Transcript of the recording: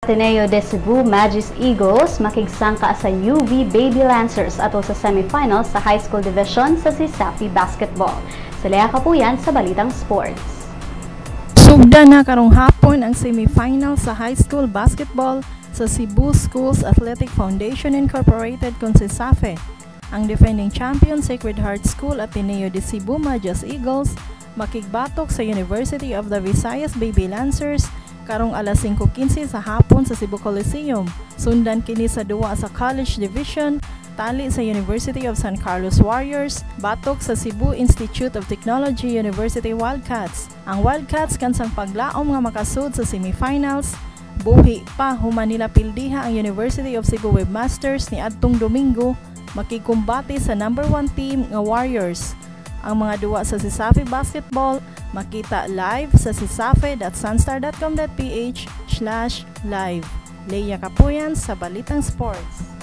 Ateneo de Cebu Magis Eagles makigsangka sa UV Baby Lancers atol sa semifinals sa High School Division sa CESAFI Basketball. Si Lea Kapuyan sa Balitang Sports. Sugda na karong hapon ang semifinal sa high school basketball sa Cebu Schools Athletic Foundation Incorporated kon CESAFI. Ang defending champion Sacred Heart School Ateneo de Cebu Madjaas Eagles makigbatok sa University of the Visayas Baby Lancers karong alas 5:15 sa hapon sa Cebu Coliseum. Sundan kini sa duwa sa College Division, tali sa University of San Carlos Warriors, batok sa Cebu Institute of Technology University Wildcats. Ang Wildcats kansang paglaom nga makasud sa semifinals, buhi pa human nila pildiha ang University of Cebu Webmasters ni adtong Domingo, makikumbate sa number 1 team nga Warriors. Ang mga duwa sa CESAFI Basketball makita live sa cesafi.sunstar.com.ph/live. Leia Kapuyan sa Balitang Sports.